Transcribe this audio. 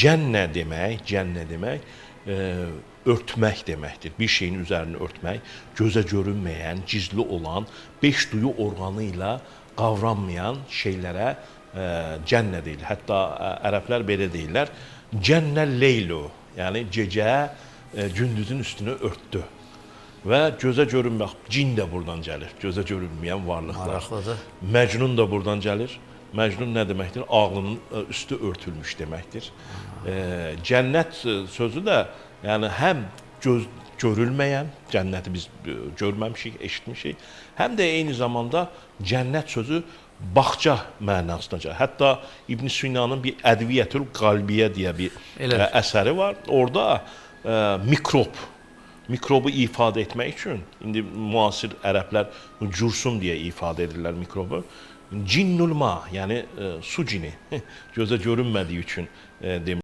Cənnə demək, cənnə demək örtmək deməkdir. Bir şeyin üzərini örtmək, gözə görünməyən, gizli olan, beş duyu orqanı ilə qavranmayan şeylərə cənnə deyilir. Hətta ərəblər belə deyirlər. Cənnəl leylu, yəni gecə gündüzün üstünü örtdü. Və gözə görünməyən, cin də buradan gəlir. Gözə görünməyən varlıqlar. Maraqlıdır. Məcnun da buradan gəlir. Məcnun nə deməkdir? Ağlının üstü örtülmüş deməkdir. Cənnət sözü də yəni həm göz görülməyən, cənnəti biz görməmişik, eşitmişik, həm də eyni zamanda cənnət sözü bağça mənasına gəlir. Hətta İbn Sinanın bir Ədviyyətül Qalbiyyə deyə bir əsəri var. Orada mikrobu ifadə etmək üçün indi müasir ərəblər cürsum deyə ifadə edirlər mikrobu. Cinnül ma, yəni su cini gözə görünmədiyi üçün demişlər.